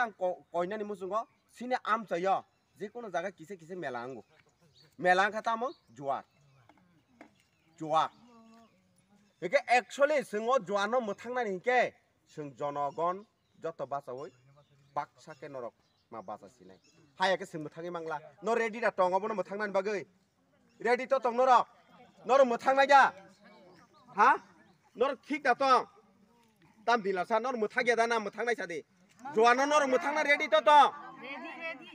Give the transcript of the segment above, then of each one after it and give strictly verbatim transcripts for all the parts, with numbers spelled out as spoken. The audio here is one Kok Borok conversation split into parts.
ang ko-, koinani muchungo sini amchaio je kono jaga kisa kisa mela ango. Mela angkha tamo juar. Juar. Hingke actually chwng o juarno mwthangnani hingke chwng jonogon joto bachaui baksa khe norok ma bacha sinai. Haya khe chwng mwthangwi mangla. No ready da tong obono mwthangnani bagwi? Ready to tong norok? Norok mwthangnai da? Ha? Norok thik da tong? Tam dilasa norok mwthangya da na mwthangnai sadi? Juarno norok mwthangna ready to tong?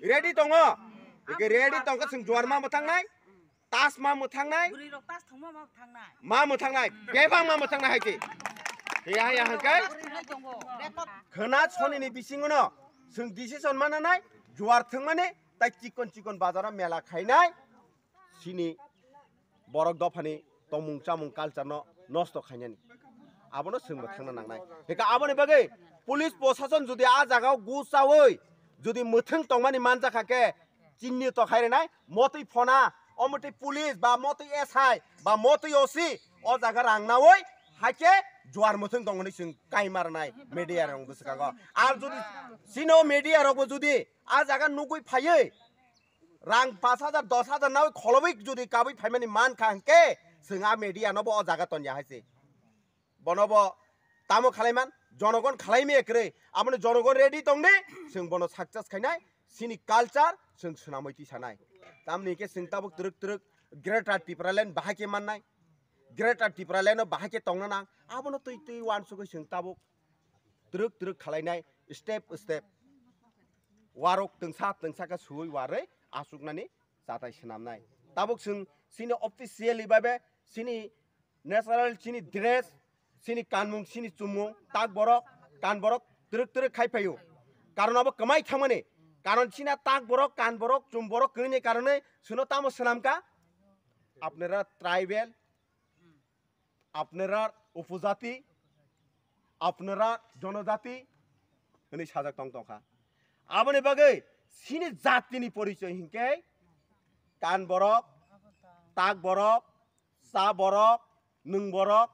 Ready tongo? Ike ready tongkha chwng juar ma mwthangnai? Tas ma mwthangnai? Bwrwi rok tas thwngma ma thangnai. Ma mwthangnai? Bebak ma mwthangnai hai se. Hiya hiya hwnkhe? Bwrwi hai tongo. Record. Khwna sonini bisingono chwng decision mananai, juar thwngmani, tai chikon chikon bazaro mela khainai. Sini borok dophani tongmung chamung culture no nosto khainani. Abono chwngbo thangna nangnai. Hika aboni bagwi police prosason jodi a jagao gu chawi jodi mwthwng tongmani manjakha khe chinni to khai rinai, motwi phona, omotwi police ba motwi S I ba motwi O C o jaga rang nawi hakhe juar mwthwng tongmani chwng kaima rwnai media rok bwskango. Ar jodi sino media rokbo jodi a jaga nugwi phaiwi rang pash hajar, dos hajar nawi kholobwi jodi kabwi phaimani man kha hwnkhe, chwng a media no bo o jaga tonya hai se. Bono bo tamo khalaiman, jonogon khalaimaya kwrwi. Aboni jonogon ready tongdi, chwng bono success khainai, chini culture chwng swnamwi tisanai. Tamni hwnkhe chwng tabuk twrwk twrwk Greater Tipraland bahai khe mannai. Greater Tipraland o bahai khe tongna nang. Abono twi twi uansugwi chwng tabuk twrwk twrwk khalainai step step. Warok twngsa twngsa khe suwi warwi asuknani chatai swnamnai. Tabuk chwng chini officially babe chini natural chini dress, chini kanmung, chini chumung, tak borok, kan borok twrwk twrwk khai phaio. Karon abo kwmai thangmani. Karon china tak borok, kan borok, chum borok kwrwini karonwi chwngno tamo swnamkha? Apnara tribal, apnara upojati, apnara jonojati hwnwi sajak tong tongkha. Aboni bagwi chini jatini porichoi hinkhe kan borok, tak borok, cha borok, nwng borok,